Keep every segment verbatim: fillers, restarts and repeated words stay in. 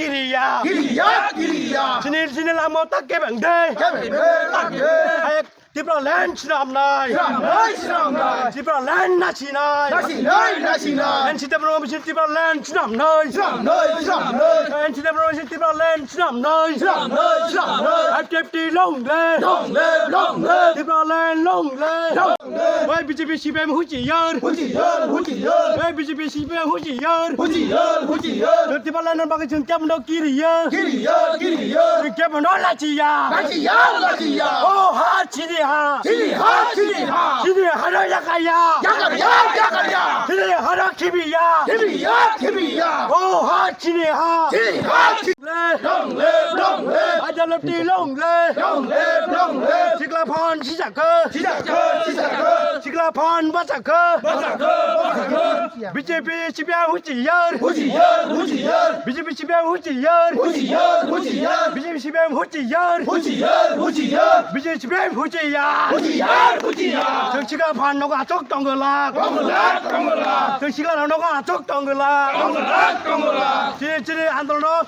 Kiriya. Kiriya, kiriya. Chini, chini lama tak kebeng de. Kebeng de, tak de. Hai, Tipraland swnamnai. Swnamnai, swnamnai. Tipraland nasinai. Nasinai, nasinai. N C T Promotion Tipraland swnamnai. Swnamnai, swnamnai. N C T Promotion Tipraland swnamnai. Swnamnai, swnamnai. F T F T long live. Long live, long live. Tipraland long live. Long live. Wai B J P C P M huchiyar. Huchiyar, huchiyar. Wai B J P C P M huchiyar. Huchiyar, huchiyar. Tipraland bagwi chwng kebono kiriya. Kiriya, kiriya. Chwng kebono lachiya. Lachiya, lachiya. O ha, chini ha. Chini ha, chini ha. Chini ha no yakaya. Yakaya, yakaya. Chini ha no khibiya. Khibiya, khibiya. O ha, chini ha. Chini ha, chini. Long live, long live. Ajaloti long live. Long live, long live. Sikla phan sijak kho. Sijak kho, sijak kho. Sikla phan bachak kho. Bachak kho, bachak kho. B J P C P M huchiyar. Huchiyar, huchiyar. B J P C P M huchiyar. Huchiyar, huchiyar. B J P C P M huchiyar. Huchiyar, huchiyar. B J P C P M huchiyar. Huchiyar, huchiyar. Chwng sikla phan nogo achuk tongwlak. Tongwlak, tongwlak. Chwng sikla nogo achuk tongwlak. Tongwlak, tongwlak. Chini, chini andolno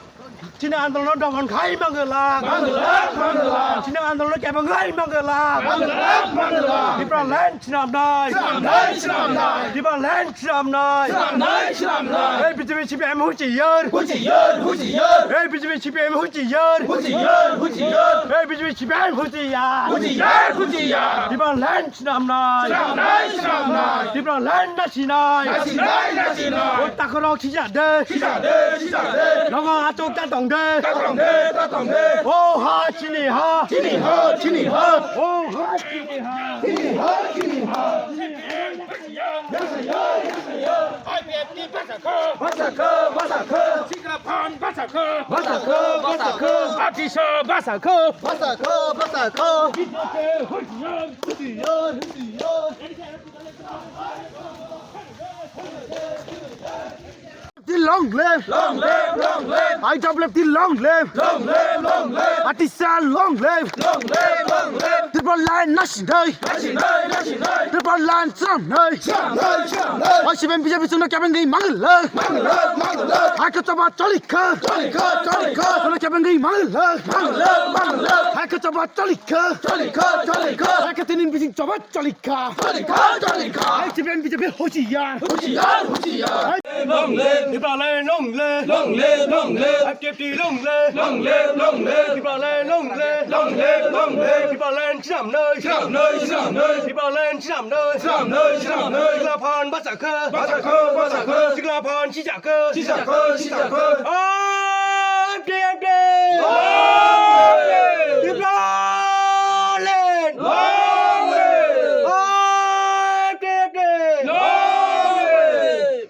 Chini andolno dogon khai mangwlak. Mangwlak, mangwlak. Chini andolno kebeng khai mangwlak. Mangwlak, mangwlak. Tipraland swnamnai. Swnamnai, swnamnai. Tipraland swnamnai. Swnamnai, swnamnai. Ei B J P C P M huchiyar. Huchiyar, huchiyar. Ei B J P C P M huchiyar. Huchiyar, huchiyar. Ei B J P C P M huchiyar. Huchiyar, huchiyar. Tipraland swnamnai. Swnamnai, swnamnai. Tipraland nasinai. Nasinai, nasinai. O takhorok sijak de. Sijak de, sijak de. Nogo achuk ta tong de. Ta tong de, ta tong de. O ha, chini ha. Chini ha, chini ha. O ha, chini ha. Chini ha, chini ha. Basa kho, basa kho. Sikla phan basa kho. Basa kho, basa kho. Atisa basa kho. Basa kho, basa kho. Huchiyar, huchiyar. Till long live! Long live, long live! I W F till long live! Long live, long live! Atisa long live! Long live, long live! Tipraland nasinai! Nasinai, nasinai! Tipraland swnamnai! Swnamnai, swnamnai! Oi C P M B J P chwngno kebengwi mangwlak! Mangwlak, mangwlak! Hai khe choba cholikha! Cholikha, cholikha! Chwngno kebengwi mangwlak! Mangwlak, mangwlak! Hai khe choba cholikha! Cholikha, cholikha! Hai khe tini bising choba Cholikha. Cholikha, cholikha. Hai C P M B J P huchiyar. Huchiyar, huchiyar. Long live. Tipraland long live. Long live, long live. F T F T long live. Long live, long live. Tipraland long live. Long live, long live. Tipraland swnamnai. Swnamnai, swnamnai. Tipraland swnamnai. Swnamnai, swnamnai. Sikla phan basa kho. Basa kho, basa kho. Sikla phan sijak kho. Sijak kho, sijak kho. Oi, F T F T! Long live! Tipraland! Long live! Oi, F T F T! Long live!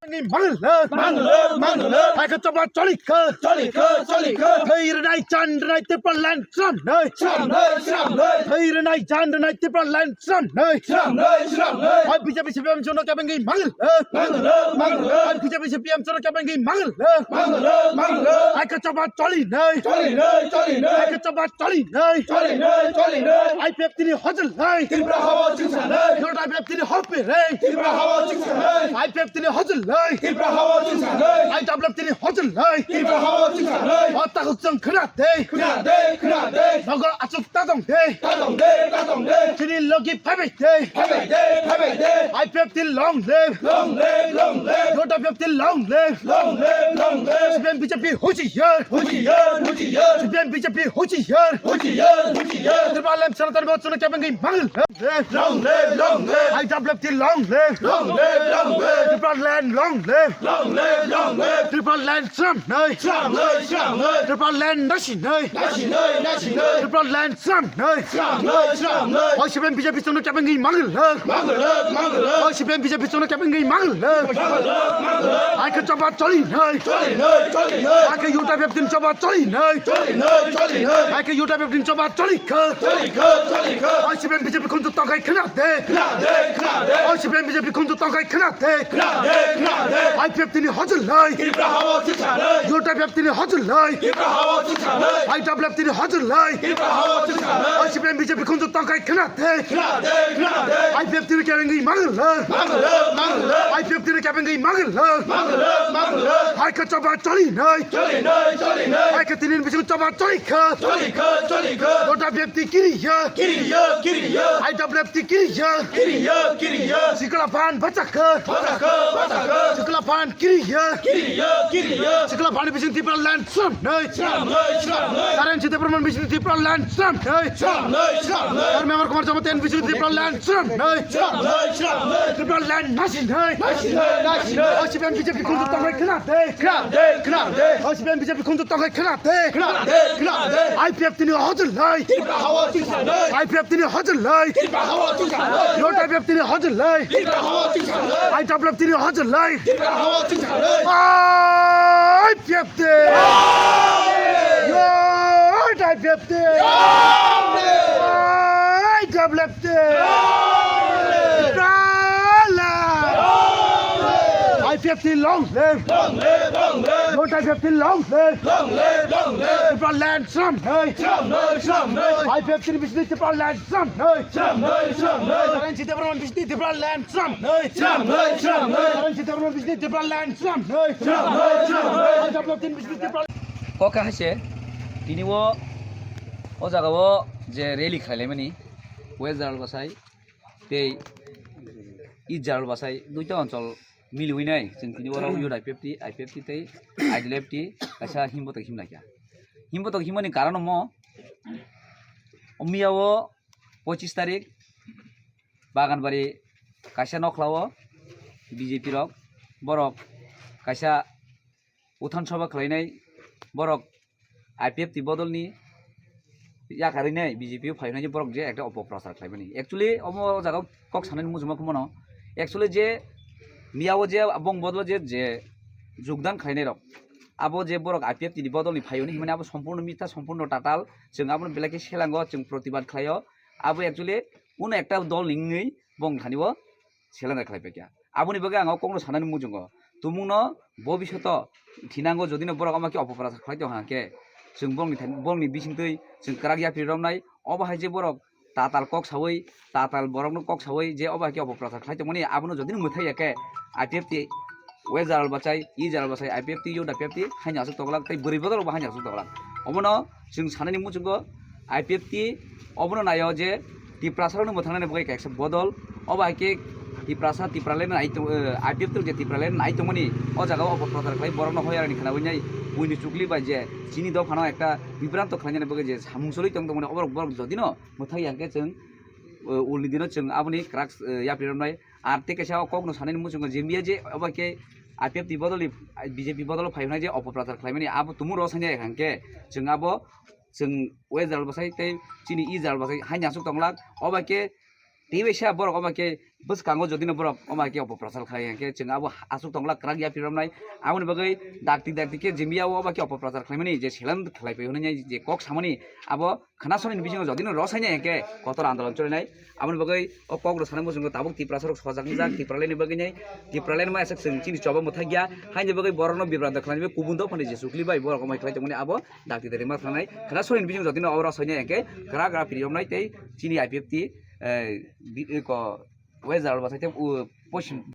Ni mangwlak! Mangwlak, mangwlak! Hai khe choba cholikha! Cholikha, cholikha! Thwi rwnai, chan rwnai, Tipraland swnamnai! Swnamnai, swnamnai! Thwi rwnai, chan rwnai, Tipraland Swnamnai. Swnamnai, swnamnai. Oi B J P C P M chwngno kebengwi mangwlak. Mangwlak, mangwlak. Oi B J P C P M chwngno kebengwi mangwlak. Mangwlak, mangwlak. Hai khe choba cholinai. Cholinai, cholinai. Hai khe choba cholinai. Cholinai, cholinai. I P F T ni hojolnai. Tripura hao chwngsanai. Unity I P F T ni hopirei. Tripura hao chwngsanai. I P F T ni hojolnai. Tripura hao chwngsanai. I W F T ni hojolnai. Tripura hao chwngsanai. O takhuk chwng khna de. Khna de, khna de. Nogo achuk ta tong de. Ta tong de, ta tong de. Chini logi phaibai de. Phaibai de, phaibai de. I P F T long live. Long live, long live. Unity I P F T long live. Long live, long live. C P M B J P huchiyar. Huchiyar, huchiyar. C P M B J P huchiyar. Huchiyar, huchiyar. Tripura land Sanatan Bauchwngno kebengwi mangwlak. Long live, long live. I W F T long live. Long live, long live. Tripura land long live. Long live, long live. Tripura land swnamnai. Swnamnai, swnamnai. Tripura land nasinai. Nasinai, nasinai. Tripura land swnamnai. Swnamnai, swnamnai. Oi C P M B J P chwngno kebengwi mangwlak. Mangwlak, mangwlak. Oi C P M B J P chwngno kebengwi mangwlak. Mangwlak, mangwlak. Hai khe choba cholinai. Cholinai, cholinai. Hai khe Unity I P F T ni choba cholinai. Cholinai, cholinai. Hai khe Unity I P F T ni choba cholikha. Cholikha, cholikha. Oi C P M B J P khunju tongkhai khna de. Khna de, khna de. Oi C P M B J P khunju tongkhai khna de. Khna de, khna de. I P F T ni hojolnai. Tripura hao chwngsanai. Jota beptini hojol lai. Tripura hao chuksa lai. Aita beptini hojol lai. Tripura hao chuksa lai. O C P M B J P khunju tongkai khna de. Khna de, khna de. I P F T ni kebengwi mangla. Mangla, mangla. I P F T ni kebengwi mangla. Mangla, mangla. Hai kha choba choli nai. Choli nai, choli nai. Hai kha tinin bising choba choli kha. Choli kha, choli kha. Jota bepti kiriya. Kiriya, kiriya. Aita bepti kiriya. Kiriya, kiriya. Sikla phan bachakha. Bachakha, bachakha. Sikla phan kiriya. Kiriya, kiriya. Sikla phan bising Tripura land sram nai. Sram nai, sram nai. Karen Sitabarman bising Tripura land sram nai. Sram nai, sram nai. Karen Memar Kumar Jamatia bising Tripura land sram nai. Sram nai, sram nai. Tripura land nasi nai. Nasi nai, nasi nai. O C P M B J P khunju tongkai khna de. Khna de, khna de. O C P M B J P khunju tongkai khna de. Khna de, khna de. I P F T ni hojol lai. Tripura hao chuksa lai. I P F T ni hojol lai. Tripura hao chuksa lai. Jota beptini hojol lai. Tripura hao chuksa lai. I W F T ni hojol lai. Tripura hao chuksa lai. I P F T. Yo, I P F T. I W F T. I P F T long live. Long live, long live. Yo, I P F T long live. Long live, long live. Tripura land sram nai. Sram nai, sram nai. I P F T ni bising Tripura land sram nai. Sram nai, sram nai. Karen Sitabarman bising Tripura land sram nai. Sram nai, sram nai. Karen Sitabarman bising Tripura land sram nai. Sram nai, sram nai. Kok kha haise, tini o, o jaga o je rally khlailaimani, West Jalbasai tei East Jalbasai duita onchol miliwi nai, chwng tini oro youth I P F T, I P F T tei I D L F T kaisa himbotok himlai kha. Himbotok himani karon omo, omiya o pochis tarik Baganbari kaisa nokla o B J P rok, borok kaisa uthan soba khlainai, borok I P F T bodolni yakarwi nai B J P o phainai borok je ekta opoprachar khlaimani. Actually, omo o jaga o kok sanani muchungma khe mono. Actually, je miya o je bong bodol je, je jogdan khlainai rok, abo je borok I P F T ni bodolni phaio hinmani abo sompurno mitha, sompurno tatal. Chwng abono belai khe selango, chwng protibad khlaio. Abo actually uno ekta dol ni wngwi bong thani o seleng khlai paikha. Aboni bagwi ang o kokno sanani muchungo. Tumungno bobishoto thinango jodi no borok omo khe opoprachar khlai tong hwnkhe, chwng borokni thani, borokni bisingtwi chwng kwrak yapri romnai. Obo hai je borok tatal kok sawi, tatal borokno kok sawi je obo hai khe opoprachar khlai tongmani, abono jodi no mwthai ya khe I P F T, West Jalbasai, East Jalbasai, I P F T, youth I P F T haino aswk toklak tei bwrwi bodol bo haino aswk toklak. Omono chwng sanani muchungo I P F T obono naio je Tiprasa rokno mwthangnani bagwi kaisa bodol, obo hai khe Tiprasa, Tipraland nai tong, eh, I P F T rok je Tipraland nai tongmani, o jaga o opoprachar khlai borokno hoyarani khwnawi nai buini chukli bai je chini dophano ekta bibranto khlainani bagwi je samung choli tong tongmani, oborok borok jodino mwthai ya hwnkhe chwng, eh, ulni dino chwng aboni kwrak, eh, yapri romnai. Ar tei kaisa o kokno sanani muchungo je miya je obo khe I P F T bodolni, B J P bodolo phai hwnai je opoprachar khlaimani abo tumung rw sanya ya hwnkhe chwng abo chwng West Jalbasai tei chini East Jalbasai haino aswk tonglak. Obo khe tei waisa borok obo khe bwskango jodino borok obo khe opoprachar khlai hwnkhe chwng abo aswk tonglak kwrak yapri romnai. Aboni bagwi dakti dakti khe je miya o obo khe opoprachar khlaimani je seleng khlai phai hwnwi je kok samani abo khwnasanani bisingo jodino rw sanya hwnkhe kotor andolon cholinai. Aboni bagwi o kok rw sanani muchungo tabuk Tiprasa rok sojak wngjak, Tipraland ni bagwi nai, Tipraland ma aswk chwng chini choba mwthai ya, haini bagwi borokno bibranto khlainai, kubun dophani je chukli bai borok omo khlai tongmani abo dakti dakti ma thangwi khwnasanani bisingo jodino oro sanya hwnkhe kwrak kwrak yapri romnai tei chini I P F T, eh, bi-, eko, West Jalbasai tei, uh, Poschim